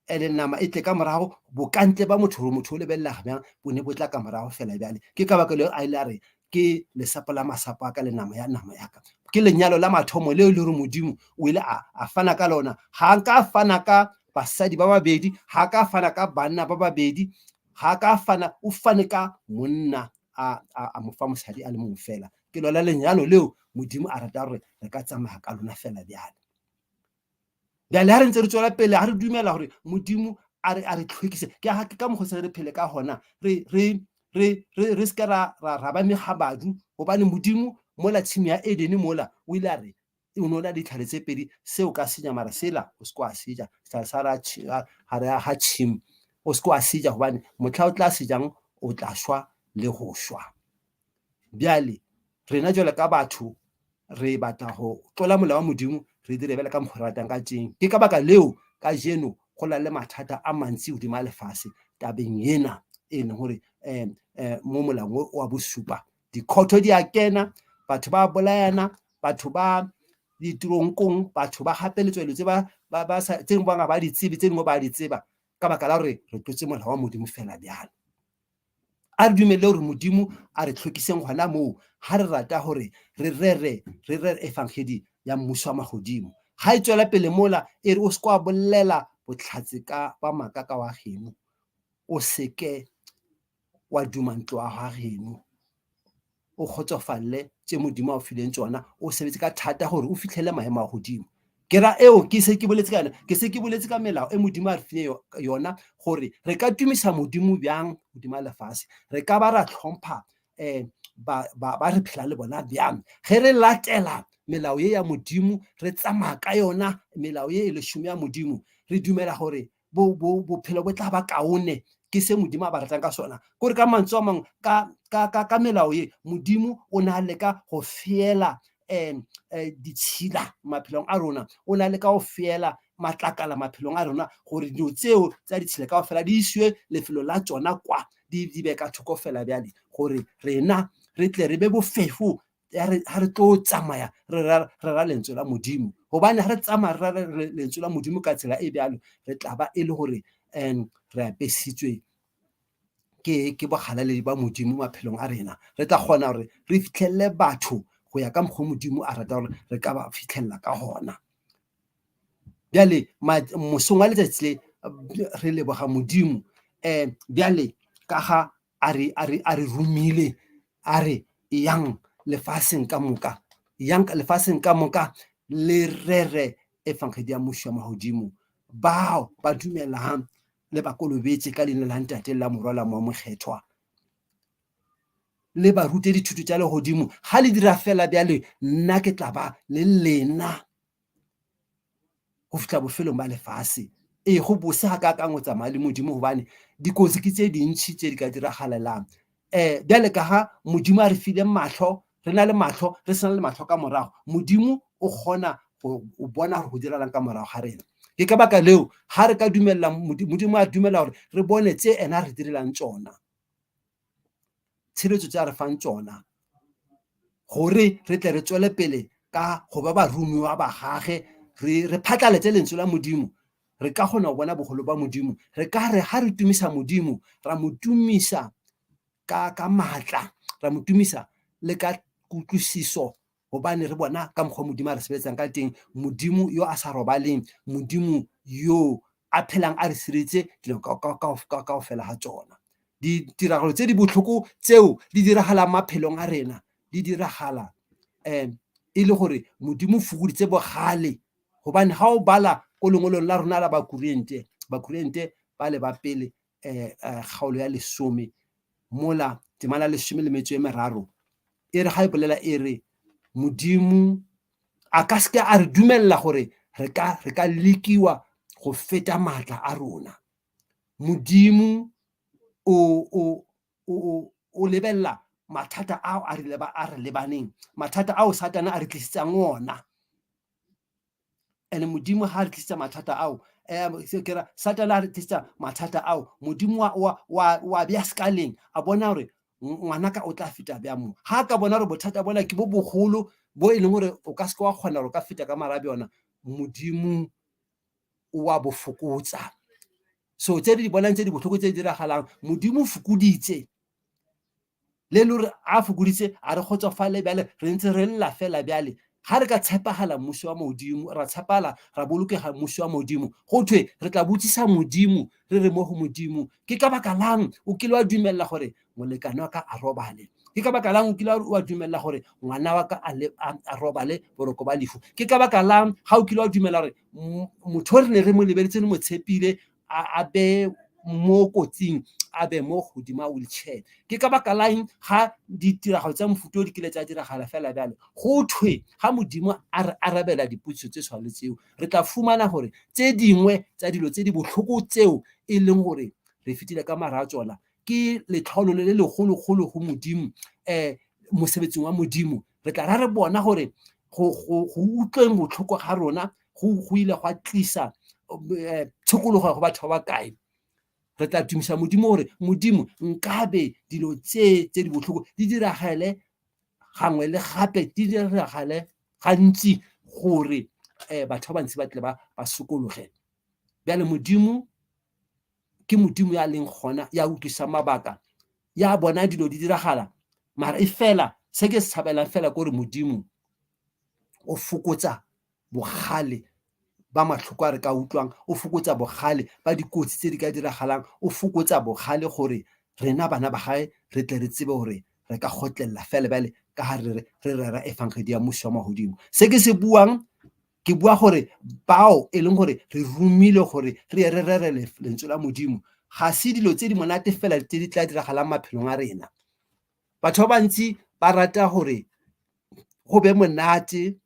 And-e nama e tle ka morago, bokantle ba motho gore motho o lebelela bjang bo ne bo tla ka morago fela bjale. Ke ka baka leo a ile a re ke lesapo la masapo a ka le nama ya nama ya ka. Ke lenyalo la mathomo leo e le gore Modimo o ile a fana ka lona. Ga nka fana ka basadi ba babedi, ga ka fana ka banna ba babedi, ga ka fana, o fane ka monna a mo fa mosadi a le mongwe fela. Ke lona lenyalo leo Modimo a rata gore re ka tsamaya ka lona fela bjale. Bjale ga re ntse re tswela pele, ga re dumela gore Modimo a re a re tlhwekise, ke ga ke ka mokgwa se re phele ka gona, re re re re re seke ra ra ra ba megabadu, gobane Modimo mola tshimo ya Edene mola o ile a re o ne o na le ditlhare tse pedi, se o ka senya mara sela o seke wa seja, setlhare sa gare ga tšhimo o seke wa seja, gobane motlha o tla sejang o tla šwa le go šwa. Bjale rena jwalo ka batho re batla go tlola molao wa Modimo, re dire bjale ka mokgwa re ratang ka teng. Ke ka baka leo kajeno go na le mathata a mantsi godimo ga lefase tabeng ena e leng gore mo molaong o wa bosupa dikhotho di a kena, batho ba bolayana, batho ba diteronkong, batho ba gapeletswa dilo tse ba ba sa tse dingwe ba ga ba di tsebe, tse dingwe ba di tseba. Ka baka la gore re tlotse molao wa Modimo fela bjalo. A re dumele gore Modimo a re hlwekiseng gona moo ga re rata gore re rere, re rere efangedi ya mmušo wa magodimo. Ga e tswela pele mola e re o se ke wa bolela bohlatse ka ba maaka ka wa geno, o se ke wa duma ntlo ya ga geno, o kgotsofalle tše Modimo a o fileng tšona, o sebetse ka thata gore o fihlele maemo a godimo. Ke ra eo ke se ke boletse ka yona, ke se ke boletse ka melao e Modimo a re file yona gore re ka tumisa Modimo bjang godima lefase, re ka ba ra hlompha um ba, ba, ba re phela le bona bjang ge re latela melao ye ya Modimo, re tsamaya ka yona melao ye e leshome ya Modimo, re dumela gore bo, bo, bophelo bo tla ba kaone. Ke se Modimo a ba ratang ka sona. Kore ka mantswe a mangwe, ka, ka, ka, ka melao ye, Modimo o ne a leka go feela um ditšhila maphelong a rona, o ne a leka go feela matlakala maphelong a rona, gore dilo tseo tsa ditšhila kao fela di isiwe lefelo la tšona kwa, di, di be ka thoko fela bjale, gore rena re tle re be bofefo ya re ga re tlo tsamaya re ra lentswe la Modimo. Gobane ga re tsamaya re ra lentswe la Modimo ka tsela e bjalo, re tla ba e le gore um re apesitswe ke ke bogalaledi ba Modimo maphelong a rena. Re tla kgona gore re fihlelele batho go ya ka mokgwa Modimo a rata gore re ka ba fitlhelela ka gona. Bjale mosong wa letsatsi le re leboga Modimo um bjale ka ga a re, a re, a re romile, a re, Eyang lefaseng ka moka, eyang lefaseng ka moka le rere efangedi ya Mmušo wa magodimo. Bao ba dumelang le ba kolobetše ka leina la Ntate le la Morwa la Moya Mokgethwa, le ba rute dithuto tša legodimo. Ga le dira fela bjale, nna ke tla ba le lena go fihla bofelong ba lefase. Ee, go bose gakaakang go tsamaya le Modimo gobane dikotsi ke tše dintši tše di ka diragalelang. Um bjale ka ga Modimo a re file mahlo, re na le mahlo, re se na le mahlo ka morago, Modimo o kgona go bona gore go diragalang ka morago ga rena. Ke ka baka leo ga re ka dumelela Modimo a dumela gore re bone tše ena a re direlang tšona. Tshireletšo tše a re fang tšona gore re tle re tšwele pele ka go ba baromiwa ba gage, re re phatlalatše lentswe la Modimo, re ka kgona go bona bogolo ba Modimo. Re ka re ga re tumisa Modimo, ra mo tumisa ka ka maatla, ra mo tumisa le ka kutlwisiso, gobane re bona ka mokgwa Modimo a re sebetsang ka teng, Modimo yo a sa robaleng, Modimo yo a phelang a re sireleditše dilo kaofela ga tšona. Ditiragalo tse di bohloko tseo di diragalang maphelong a rena di diragala um e le gore Modimo o fokoditše bogale, gobane ga o bala ko lengwalong la rona la Bakorinte, Bakorinte ba le ba pele um kgaolo ya lesome mola temana ya lesome le metšo e meraro e re ga e bolela e re Modimo a ka se ke a re dumelela gore re ka re ka lekiwa go feta maatla a rona. Modimo o o o o lebelela mathata ao a re leba a re lebaneng, mathata ao Satane a re tlisetsang ona. And Modimo ha re tlisetsa mathata ao, um ke ra Satane a re tlisetsa mathata ao, Modimo wa wa wa wa bea sekaleng a bona gore ngwanaka o tla feta bjang mo. Ga a ka bona gore bothata bona ke bo bogolo bo e leng gore o ka se ke wa kgona gore o ka feta ka mara bjona, Modimo o wa bo fokotsa. So tse re di bonang tse di bohloko tse di diragalang, Modimo o fokoditse. Le le gore a fokoditse a re kgotsofale bjale re ntse re lla fela bjale. Ga re ka tshepagala mmušo wa Modimo, ra tshepala ra bolokega mmušo wa Modimo, go thwe re tla botsisa Modimo, re re mo go Modimo, ke ka baka lang o kile wa dumelela gore molekane wa ka a robale? Ke ka baka lang o kile wa dumelela gore ngwana wa ka a robale boroko ba lehu? Ke ka baka lang ga o kile wa dumela gore motho o re ne re mo lebeletse re mo tshepile a be mo kotsing, a be mo godimo a wheelchair? Ke ka baka lang ga ditiragalo tsa mofuta o di kile tsa diragala fela bjalo? Go thwe ga Modimo a re arabela dipotšišo tse tshwana le tseo, re tla fumana gore tse dingwe tsa dilo tse di bohloko tseo e leng gore re fetile ka mara a tsona ke letlhogonolo le legologolo go Modimo, um mosebetsing wa Modimo. Re tla ra re bona gore go utlweng botlhoko ga rona go ile gwa tlisa tshokologo go batho ba ba kae. Re tla tumisa Modimo gore Modimo nkabe dilo tse tse di botlhoko di diragale gangwe le gape, di diragale gantsi gore um batho ba bantsi ba tle ba sokologe. Bjale Modimo. Ke Modimo ya leng gona, ya utlwisang mabaka, ya bona dilo di diragala. Mara e fela se ke se tshabelang fela ke gore Modimo o fokotsa bogale ba mahloko a re ka utlwang, o fokotsa bogale ba dikotsi tse di ka diragalang, o fokotsa bogale gore rena bana ba gae re tle re tsebe gore re ka kgotlelela fela bjale ka ga re re rera efangedi ya mmušo wa magodimo. Se ke se buang, ke bua gore bao e leng gore re romilwe gore re ye re rere lentswe la Modimo, ga se dilo tse di monate fela tse di tla diragalang maphelong a rena. Batho ba bantsi ba rata gore go be monate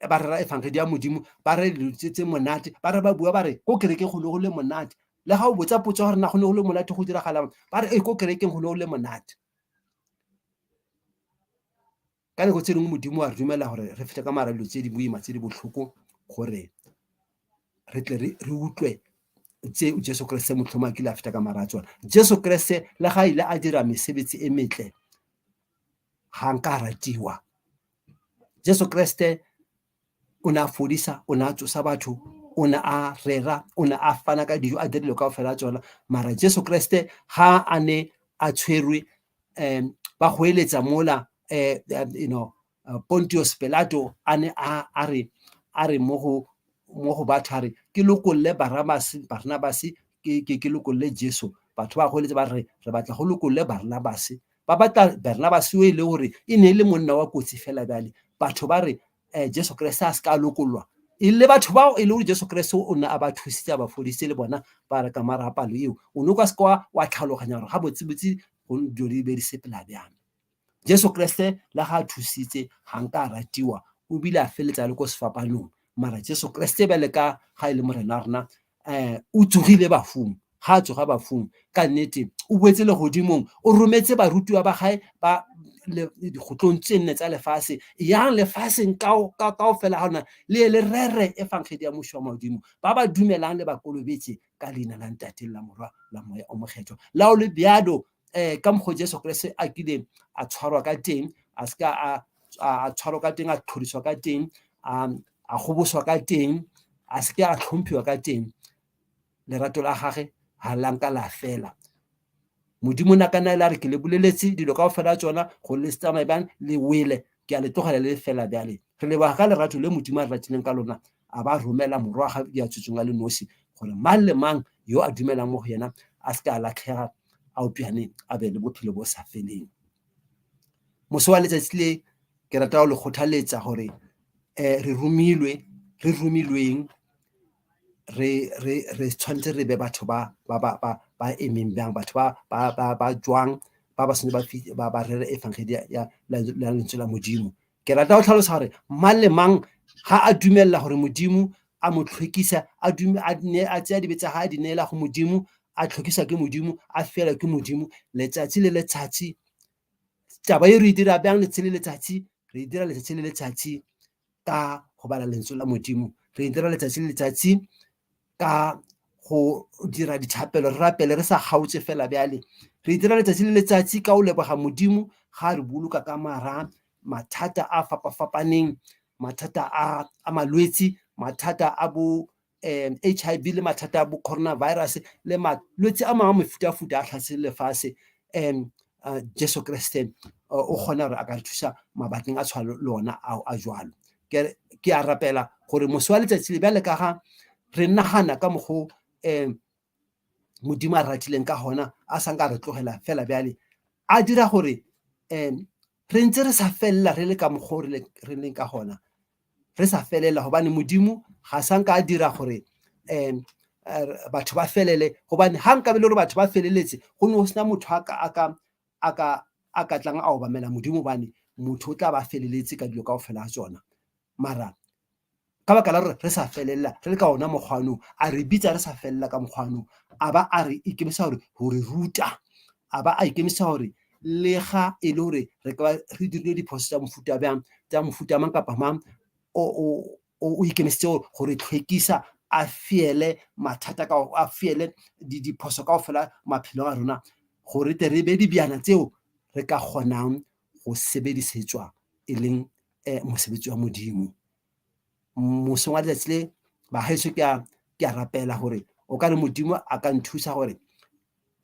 ba rera efangedi ya Modimo, ba rere dilo tse monate, ba re ba bua ba re ko kerekeng go ne go le monate. Le ga o botsa potso gore na go ne go le monate go diragalang, ba re ee ko kerekeng go ne go le monate. Ka nako tse dingwe Modimo a re dumela gore re fete ka mara dilo tse di boima tse di botlhoko gore re tle re utlwe tse Jesu Kriste mohlomong a kile a feta ka mara a tsona. Jesu Kriste le ga ile a dira mesebetsi e metle, ga nka a ratiwa. Jesu Kriste o ne a fodisa, o ne a tsosa batho, o ne a rera, o ne a fana ka dijo, a dira dilo kaofela tsona. Mara Jesu Kriste ga a ne a tshwerwe ba goeletsa mola you know Pontius Pilato a ne a a re a re mo go mo go batho a re ke lokolle Barabas Barnabas ke ke ke lokolle Jesu. Batho ba goeletsa ba re re batla go lokolle Barnabas. Ba batla Barnabas o e le gore e ne e le monna wa kotsi fela bjale. Batho ba re Jesu Kriste a se ka lokollwa. E le batho bao e le gore Jesu Kriste o ne a ba thusitse a ba fodisitse le bona ba re ka mara palo eo. O ne o ka se ka wa tlhaloganya gore gabotsebotse go dilo di be di sepela bjang. Jesu Kriste le ga a thusitse ga nka a ratiwa, o bile a feleletsa a le ko sefapanong. Mara Jesu Kriste bjale ka ga e le Morena wa rena o tsogile bafung. Ga a tsoga bafung, ka nnete o boetse legodimong, o rometse barutiwa ba gae ba dikgotlong tse nne tsa lefase. Yang lefaseng kaofela ga lona le ye le rere efangedi ya mmušo wa modimo. Ba ba dumelang le ba kolobetse ka leina la Ntate le la Morwa la Moya o Mokgethwa. La o le bjalo ka mokgwa Jesu Kriste a kile a tshwarwa ka teng, a se ka a tshwarwa ka teng, a tlhoriswa ka teng, a goboswa ka teng, a se ke a tlhomphiwa ka teng, lerato la gage ga la nka la fela. Modimo na ka nna a re ke le boleletse dilo kaofela tsona gore le se tsamaye bjang le wele, ke a le tlogela le le fela bjale. Re leboga ka lerato le Modimo a re ratileng ka lona, a ba romela morwa wa gagwe ya tswetsweng a le nosi gore mang le mang yo a dumelang mo go yena a se ka a latlhega, a opiane a be le bophelo bo sa feleng. Moso wa letsatsi le ke rata go le kgothaletsa gore re romilwe, re romilweng re re re tshwanetse re be batho ba ba ba ba ba emeng bjang, batho ba ba ba ba jwang, ba ba tshwanetse ba ba rere efangedi ya lentswe la Modimo. Ke rata go tlhalosa gore mang le mang ga a dumela gore Modimo a mo tlhwekisa, a a tsaya dibe tsa gagwe a di neela go Modimo, a tlhwekisa ke Modimo, a fela ke Modimo letsatsi le letsatsi. Taba e re e dira bjang letsatsi le letsatsi? Re e dira letsatsi le letsatsi ka go bala lentswe la Modimo, re e dira letsatsi le letsatsi ka go dira dithapelo, re rapele re sa kgaotse fela bjale. Re e dira letsatsi le letsatsi ka go leboga Modimo ga a re boloka ka mara mathata a fapafapaneng, mathata a malwetsi, mathata a bo H_I_V le mathata a bo coronavirus le malwetse a mangwe a mefutafuta a tlhasetse lefatshe. Jesu Kriste o kgona gore a ka re thusa mabakeng a tshwana le ona ao a jwalo. Ke a rapela gore moso wa letsatsi le bjale ka ga re nagana ka mokgo Modimo a re ratileng ka gona, a sa nka re tlogela fela bjale, a dira gore re ntse re sa felela re le ka mokgwa o re leng ka gona, re sa felela gobane Modimo ga sa nka a dira gore batho ba felele, gobane ga nkabe e le gore batho ba feleletse go ne go sena motho a ka tlang a obamela Modimo, gobane motho o tla ba feleletse ka dilo kaofela ga tsona. Mara ka baka la gore re sa felela re le ka ona mokgwa ono, a re bitsa re sa felela ka mokgwa ono, a ba a re ikemisetsa gore go re ruta, a ba a ikemisetsa gore le ga e le gore re ka ba re dirile diphoso tsa mofuta bjang, tsa mofuta mang kapa mang, o ikemiseditse go re tlhwekisa, a fiele mathata ka, a fiele diphoso kaofela maphelong a rona, gore tle re be dibjana tseo re ka kgonang go sebedisetswa e leng mosebetsi wa Modimo. Mosong wa letsatsi le bagaetsho ke a rapela gore o ka re Modimo a ka nthusa gore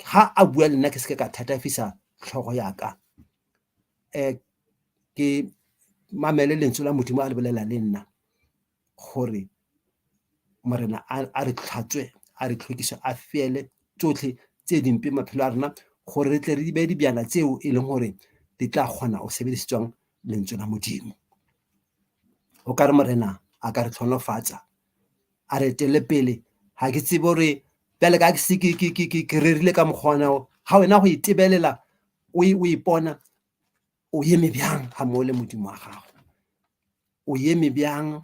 Ga a bua le nna ke seke ka thatafisa tlhogo ya ka, ke mamele lentswe la Modimo a le bolela le nna gore Morena a re tlhatswe, a re tlhwekise, a fiele tsotlhe tse dimpe maphelo a rena gore re tle re be dibjana tseo e leng gore di tla kgona go sebedisetswang lentswe la Modimo. O ka re Morena a ka re tlhonolofatsa, a re etelle pele. Ga ke tsebe gore bjale ka ke se ke rerile ka mokgwa ona, ga wena go itebelela o ipona o eme bjang ga mmogo le Modimo wa gago, o eme bjang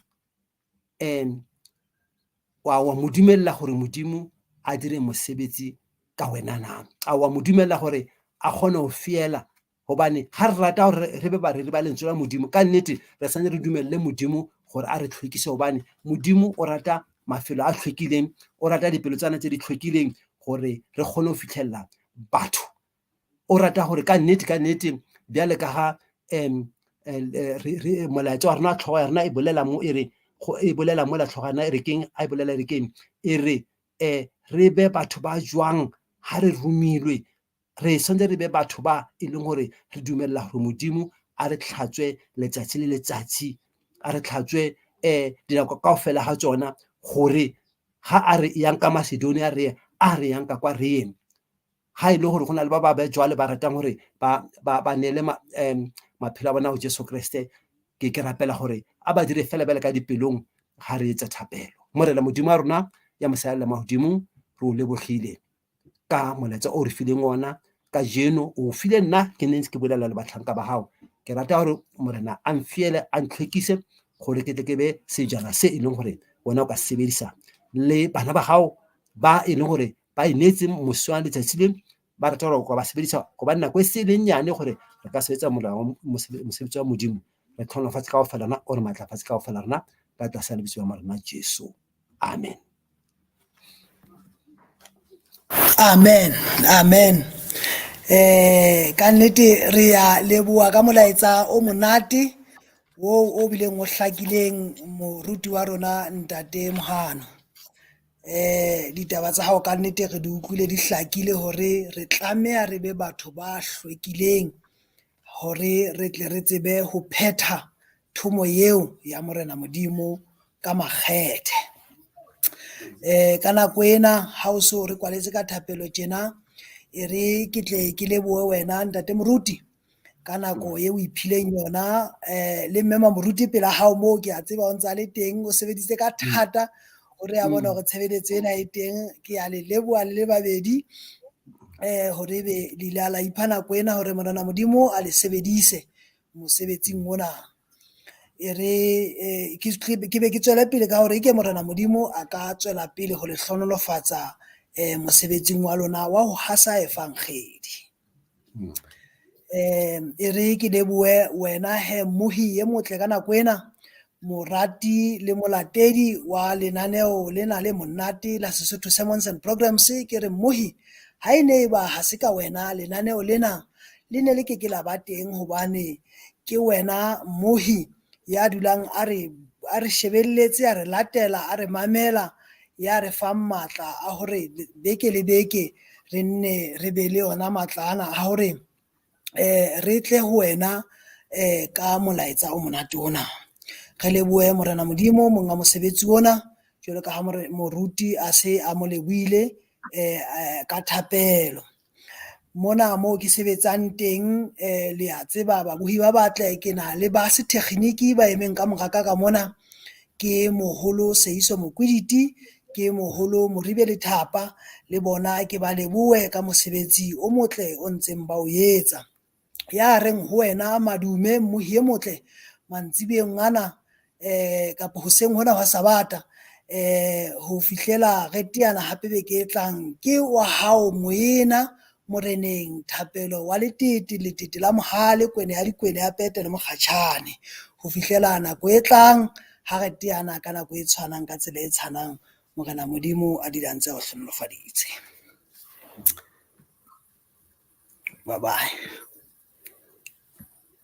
wa mo dumelela gore Modimo a dire mosebetsi ka wena na? A wa mo dumelela gore a kgone go fiela? Gobane ga re rata gore re be bareri ba lentswe la Modimo, ka nnete re swanetše re dumelele Modimo gore a re hlwekise, gobane Modimo o rata mafelo a hlwekileng, o rata dipelo tsana tse di hlwekileng gore re kgone go fitlhelela batho. O rata gore ka nnete, ka nnete bjale ka ga molaetša wa rena, tlhogo ya rena e bolela mo e re, e bolela mola tlhogo ya rena e re keng, a e bolela e re keng, e re re be batho ba jwang ga re romilwe, re swanetše re be batho ba e leng gore re dumelela gore Modimo a re hlatswe letsatsi le letsatsi, a re hlatswe dinako kaofela ga tsona, gore ga a re yang ka Macedonia re ye, a re yang ka kwa re ye. Ga e le gore go na le ba ba jwale ba ratang gore ba neele maphelo a bona go Jesu Kriste, ke rapela gore a ba dire fela bjale ka dipelong ga re etsa thapelo. Morena Modimo wa rona ya mosadi le magodimong, re o lebogile ka molaetsa o re fileng ona kajeno, o file nna ke ne ntse ke bolela le bahlanka ba gago. Ke rata gore Morena a nfiele, a ntlhwekise gore ke tle ke be sejana se e leng gore wena o ka sebedisa le bana ba gago ba e leng gore ba ineetseng mosong wa letsatsi le, ba rata gore o ka ba sebedisa gobane nako e se le nnyane gore re ka sebetsa mosebetsi wa Modimo. Re tlhonolofatse kaofela rona, o re matlafatse kaofela rona ka tlasa lebitso la Morena Jesu. Amen. Amen, amen. Ka nnete re ya leboha ka molaetsa o monate wo o bileng o hlakileng moruti wa rona ntate Mohano. Ditaba tsa hao ka nnete re di utlwile di hlakile hore re tlameha re be batho ba hlwekileng hore re tle re tsebe ho phetha thomo eo ya Morena Modimo ka makgethe. Ka nako ena ha o so re kwaletse ka thapelo tjena, e re ke tle ke lebohe wena ntate moruti ka nako e o iphileng yona, le mme Mamoruti pela hao moo ke a tseba o ntsa le teng, o sebeditse ka thata hore a bone hore tshebeletso ena e teng. Ke a le leboha le le babedi hore ebe le ile la ipha nako ena hore Morena Modimo a le sebedise mosebetsing ona. E re ke be ke tswele pele ka hore eke Morena Modimo a ka tswela pele ho le hlohonolofatsa mosebetsing wa lona wa ho hasa efankgedi. E re ke lebohe wena he mmohi e motle ka nako ena, morati le molatedi wa lenaneo lena le monate la Sesotho Sermons and Programs. Ke re mmohi, ha e ne e ba ha se ka wena lenaneo lena le ne le ke ke la ba teng, hobane ke wena mmohi ya dulang a re shebelletse, a re latela, a re mamela, ya re fang matla a hore beke le beke re nne re be le yona matla ana a hore re tle ho wena ka molaetsa o monate ona. Re lebohe Morena Modimo monga mosebetsi ona, jwalo ka ha moruti a se a mo lebohile ka thapelo. Mona moo ke sebetsang teng, le a tseba babohi ba batle, ke na le ba setekgeniki ba emeng ka mora ka ka mona, ke moholo Seiso Mokwiditi, ke moholo Moribe Lethapa, le bona ke ba lebohe ka mosebetsi o motle o ntseng ba o etsa. Ya reng ho wena madume mmohi e motle mantsibuyeng ana, kapa hoseng hona hwa Sabata, ho fihlela re teana hape beke e tlang, ke wa hao moena Moreneng Thapelo wa Letete, Letete la Mohale, Kwene ya Dikwene ya Pete le Mokgatjhane. Ho fihlela nako e tlang ha re teana ka nako e tshwanang ka tsela e tshwanang, Morena Modimo a dula a ntse a o hlohonolofaditse. Bye bye.